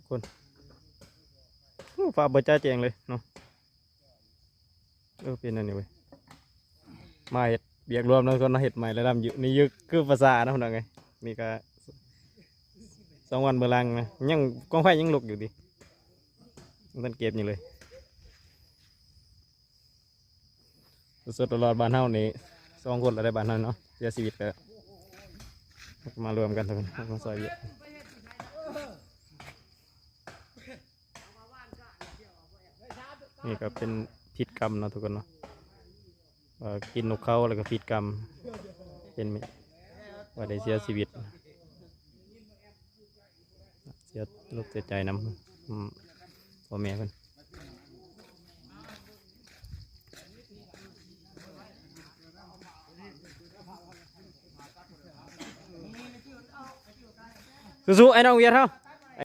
ຄົນ ໂອ້ ຟ້າບໍ່ຈະແຈ້ງເລີຍເນາະ. ເອີ ເປັນອັນນີ້ເວີຍ ມາເຮັດວຽກລວມນຳຄົນເນາະ ເຮັດໄມ້ລະດຳຢູ່ ນີ້ຢູ່ຄືພາສາເນາະ ພີ່ນ້ອງເອີຍ. ນີ້ກະສອງວັນເບື້ອງຫຼັງນະ ຍັງກອງໄຟຍັງລຸກຢູ່ຕິ ບໍ່ທັນເກັບຫຍັງເລີຍ. ສົດໆ ຮ້ອນໆ ບ້ານເຮົານີ້ ສອງຄົນລະໄດ້ ບ້ານເຮົາເນາະ ເສຍຊີວິດ ກະມາລວມກັນ ມາຊ່ອຍວຽກ. ນີ້ກະເປັນພິດກຳເນາະທຸກຄົນເນາະ ເອີ ກິນນົກເຂົາແລ້ວກະພິດກຳ ເປັນວ່າໄດ້ເສຍຊີວິດ ເສຍ ເສຍອົກເສຍໃຈນຳ ອືມ ພໍ່ແມ່ເພິ່ນ. ສູ້ໆ ໄອ້ນ້ອງວຽດເຮົາ.